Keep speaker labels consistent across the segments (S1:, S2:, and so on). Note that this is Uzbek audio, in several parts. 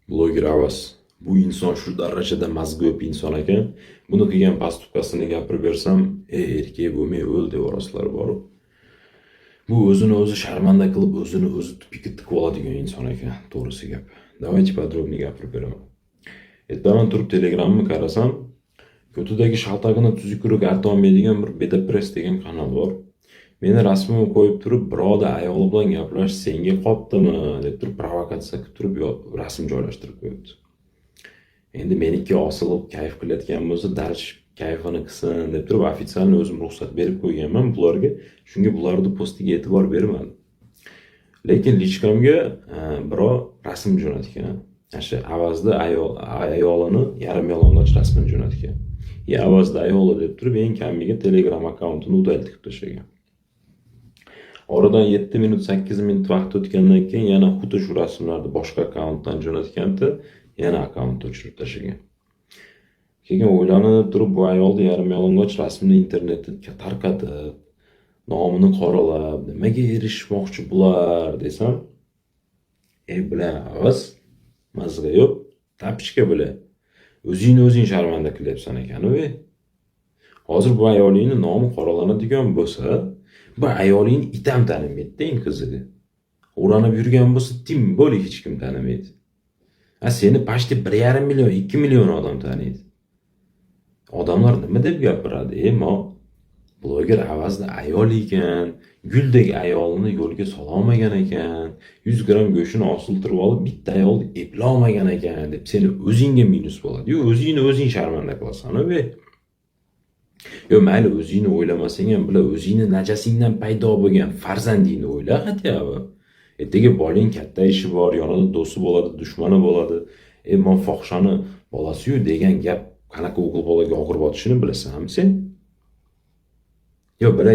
S1: Bloger Avaz. Bu inson shu darajada mazgo'p inson ekan. Buni qilgan поступка sini gapirib bersam, "Ey, erkak bo'lmay o'l", deb yuborasizlar borib. Bu o'zini o'zi sharmanda qilib, o'zini o'zi тупик ka tiqib oladigan inson ekan, to'g'risi gap. Давайте подробнее gapirib beraman. Ertaman turib Telegramni qarasam, ko'tidagi shaltag'ini tuzukroq artolmaydigan bir Bedapress degan kanal bor. Meni rasmimni qo'yib turib, birovni ayoli bilan gaplashish senga qoptimi deb turib provokatsiya qilib turib rasm joylashtirib qo'yibdi. Endi meniki osilib kayf qilayotgan bo'lsa, дальше kayfini qilsin deb turib официально o'zim ruxsat berib qo'yganman bularga. Shunga bularni postiga e'tibor bermadim. Lekin личка mga birov rasm jo'natgan. Ana shu Avazni ayolini yarim yalang'och rasmini jo'natgan. И Avazni ayoli deb turib eng kamiga Telegram akkauntini удалить qilib tashlagan. Oradan 7 minut, 8 minut vaqt o'tgandan keyin yana xuddi shu rasmlarni boshqa akkauntdan jo'natgandi, yana akkauntni o'chirib tashlagan. Keyin o'ylanib turib, bu ayolni yarim yalang'och rasmini internetda tarqatib, nomini qoralab, nimaga erishmoqchi bular desam, "Ey, бля, Avaz, мозга yo'q, тапочка, бля. O'zingni o'zing sharmanda qilyapsan ekan-u. Hozir bu ayolingni nomi qoralanadigan bo'lsa, bu ayolingni it ham tanimaydi-da, eng qizig'i. O'ranib yurgan bo'lsa, тем более hech kim tanimaydi. A seni почти 1,5 million, 2 million odam taniydi. Odamlar nima deb gapiradi? E, mo bloger Avazni ayol ekan, guldek ayolini yo'lga sololmagan ekan, 100 gramm go'shtini osiltirib olib, bitta ayolni eplolmagan ekan deb seni o'zingga minus bo'ladi. Yo, o'zingni o'zing sharmanda qilasan-u, be. Yo, mayli, o'zingni o'ylamasang ham, бля, o'zingni najasingdan paydo bo'lgan farzandingni o'yla хотя бы. Ertaga bolang katta ishi bor, yonida do'sti bo'ladi, dushmani bo'ladi. "E, man fohishani bolasiyu" degan gap qanaqa o'g'il bolaga og'ir botishini bilasanmi sen? Yo, бля,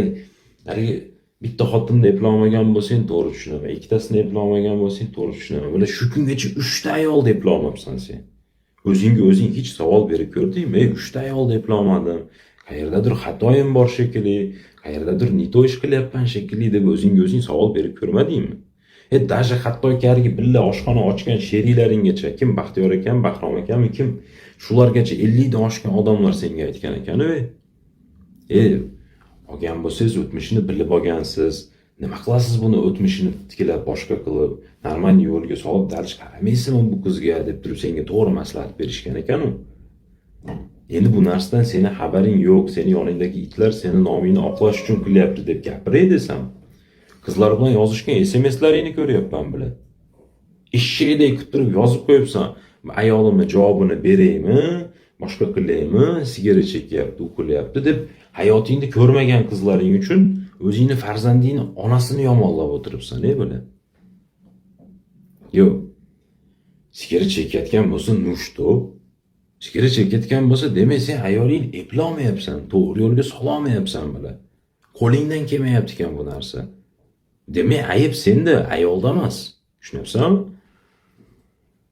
S1: haligi bitta xotinni eplolmagan bo'lsang, to'g'ri tushunaman, ikkitasini eplolmagan bo'lsang, to'g'ri tushunaman. Бля, shu kungacha uchta ayolni eplolmabsan sen. O'zingga o'zing hech savol berib ko'rdingmi? "Ey, uchta ayolni eplolmadim, qayerdadir xatoyim bor shekilli, qayerdadir не то ish qilyapman shekilli", deb o'zingga o'zing savol berib ko'rmadingmi? E, даже hattoki haligi birga oshxona ochgan sheriklaringgacha, kim, Baxtiyor akami, Bahrom akami, kim, shulargacha, 50 dan oshgan odamlar senga aytgan ekan: "E, olgan bo'lsangiz, o'tmishini bilib olgansiz, nima qilasiz buni o'tmishini tiklab, boshqa qilib, нормальный yo'lga solib, дальше qaramaysizmi bu qizga?" deb turib senga to'g'ri maslahat berishgan ekanu. Endi bu narsadan seni xabaring yo'q, seni yoningdagi itlar seni nomingni oqlash uchun qilyapti deb gapiray desam, qizlar bilan yozishgan smslaringni ko'ryapman, бля. Eshakdek qilib turib yozib qo'yibsan: "Ayolimni javobini beraymi, boshqa qilaymi, sigaret chekyapti, u qilyapti", deb hayotingda ko'rmagan qizlaring uchun o'zingni farzandingni onasini yomonlab o'tiribsan. Ey, бля, yo'q, sigaret chekayotgan bo'lsa, ну что? Sigaret chekayotgan bo'lsa, demak, sen ayolingni eplolmayapsan, to'g'ri yo'lga sololmayapsan, бля. Qo'lingdan kelmayapti ekan bu narsa. Demak, ayb senda, ayolda emas, tushunyapsanmi?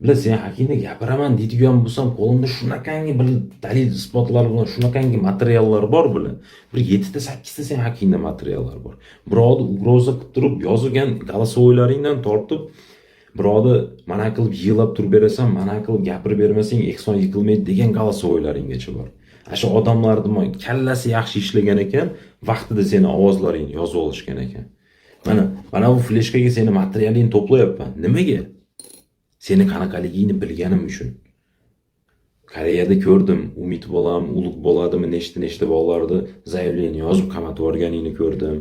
S1: Бля, sen haqingda gapiraman deydigan bo'lsam, qo'limda shunaqangi bir dalil isbotlar bilan shunaqangi materiallar bor, бля. Bir yettita, sakkizta sen haqingda materiallar bor. Birovni угроза qilib turib yozilgan голосовой laringdan tortib, birovni mana qilib yig'lab turib berasan, mana qilib gapirib bermasang, ehson yiqilmaydi degan голосовой laringgacha bor. Ana shu odamlarni kallasi yaxshi ishlagan ekan, vaqtida seni ovozlaringni yozib olishgan ekan. Mana bu fleshkaga seni materialingni to'playapman. Nimaga? Seni qanaqaligingni bilganim uchun. Koreyada ko'rdim, Umid bolam, Ulug' bo'ladimi, nechta nechta bolalarni заявление yozib qamatib yuborganingni ko'rdim.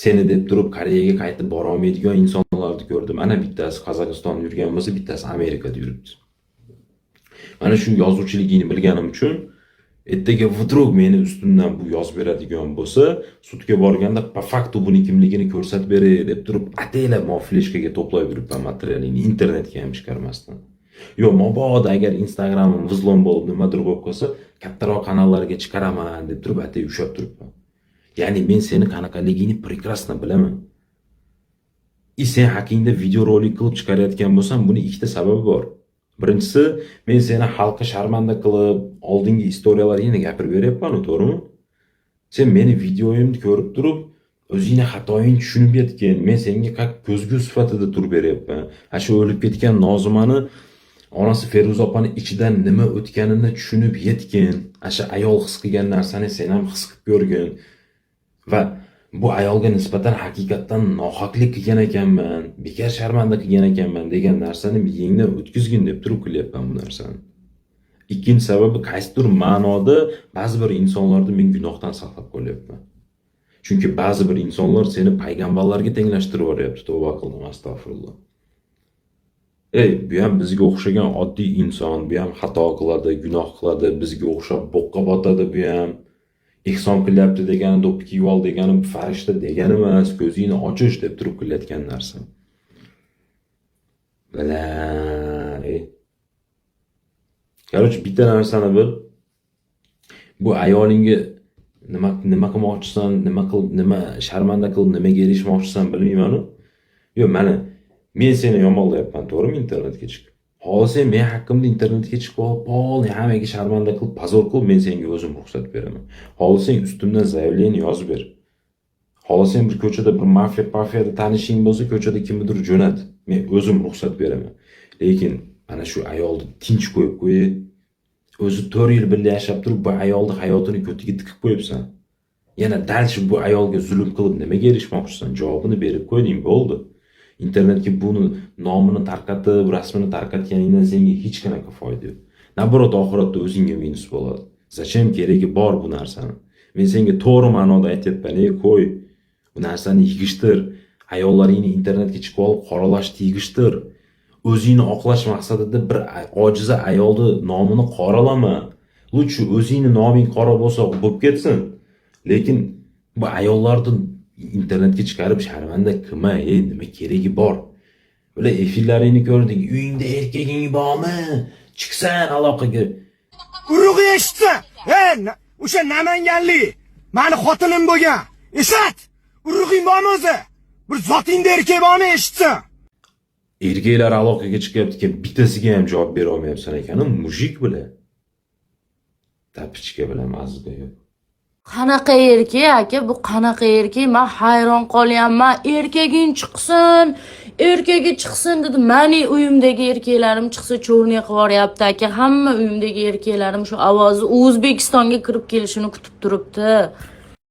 S1: Seni deb turib Koreyaga qaytib borolmaydigan insonlarni ko'rdim. Ana bittasi Qozog'istonda yurgan bo'lsa, bittasi Amerikada yuribdi. Mana shu yozuvchiligingni bilganim uchun, ertaga вдруг meni ustimdan bu yozib beradigan bo'lsa, sudga borganda по факту buni kimligini ko'rsatib beray deb turib ataylab mo fleshkaga to'plab yuribman materialingni, internetga ham chiqarmasdan. Yo'q, mabodo agar Instagramim взлом bo'lib, nimadir bo'lib qolsa, kattaroq kanallarga chiqaraman deb turib atay ushlab turibman. Ya'ni men seni qanaqaligingni прекрасно bilaman. И sen haqingda videorolik qilib chiqarayotgan bo'lsam, buni ikkita sababi bor. Birinchisi, men seni xalqqa sharmanda qilib, oldingi история laringni gapirib beryapman, to'g'rimi? Sen meni videoyimni ko'rib turib, o'zingni xatoyingni tushunib yetgin. Men senga как ko'zgu sifatida turib beryapman. Ana shu o'lib ketgan Nozimani Onasi Feruza opani ichidan nima o'tganini tushunib yetgin. Asha ayol his qilgan narsani sen ham his qilib ko'rgin. Va bu ayolga nisbatan haqiqatdan nohaqlik qilgan ekanman, bekor sharmanda qilgan ekanman degan narsani miyangdan o'tkazgin deb turib qilyapman bu narsani. Ikkinchi sababi, qaysidir ma'noda ba'zi bir insonlarni men gunohdan saqlab qolyapman. Chunki ba'zi bir insonlar seni payg'ambarlarga tenglashtirib yuboryapti. Tavba qildim, astag'firulloh. Ey, bu ham bizga o'xshagan oddiy inson, bu ham xato qiladi, gunoh qiladi, bizga o'xshab bo'qqa botadi bu ham. Ehson qilyapti degani, do'ppi kiyib ol degani bu farishta degani emas, ko'zingni ochish deb turib qilayotgan narsa. Бля, ey. Короче, bitta narsani bil. Bu ayolingga nima qilmoqchisan, nima qilib, nima sharmanda qilib, nimaga erishmoqchisan, bilmayman-u. Yo'q, mana men seni yomonlayapman, to'g'rimi, internetga chiqib. Xohlasang, men haqqimda internetga chiqib olib, полный hammaga sharmanda qilib, позор qilib, men senga o'zim ruxsat beraman. Xohlasang, ustimdan заявление yozib ber. Xohlasang, bir ko'chada bir mafiya pafiyada tanishing bo'lsa, ko'chada kimnidir jo'nat. Men o'zim ruxsat beraman. Lekin mana shu ayolni tinch qo'yib qo'y. O'zi 4 yil birga yashab turib, bu ayolni hayotini ko'tiga tiqib qo'yibsan. Yana дальше bu ayolga zulm qilib nimaga erishmoqchisan? Javobini berib qo'yding, bo'ldi. Internetga buni nomini tarqatib, rasmini tarqatganingdan senga hech qanaqa foyda yo'q. Наоборот, oxiratda o'zingga minus bo'ladi. Зачем keragi bor bu narsani? Men senga to'g'ri ma'noda aytyapman, ey, qo'y. Bu narsani yig'ishtir. Ayollaringni internetga chiqib olib qoralashni yig'ishtir. O'zingni oqlash maqsadida bir ojiza ayolni nomini qoralama. Лучше o'zingni noming qora bo'lsa bo'lib ketsin. Lekin bu ayollarni internetga chiqarib sharmanda qilma, ey, nima keragi bor? Ular efirlaringni ko'rdik. Uyingda erkaging bormi? Chiqsan aloqaga.
S2: Urug'i eshitsa, ey, o'sha namanganlik mani xotinim bo'lgan. Eshit! Urug'ing bormi o'zi? Bir zotingda erkak bormi, eshitsin?
S1: Erkaklar aloqaga chiqyapti ekan, bittasiga ham javob bera olmayapsan ekan, мужик bilan. Тапочка bilan mazga yo'q.
S3: Qanaqa erkak, aka, bu qanaqa erkak? Man hayron qolyapman. Erkaging chiqsin, erkagi chiqsin dedi. Mani uyimdagi erkaklarim chiqsa, чёрный qilib yuboryapti, aka. Hamma uyimdagi erkaklarim shu ovozi O'zbekistonga kirib kelishini kutib turibdi.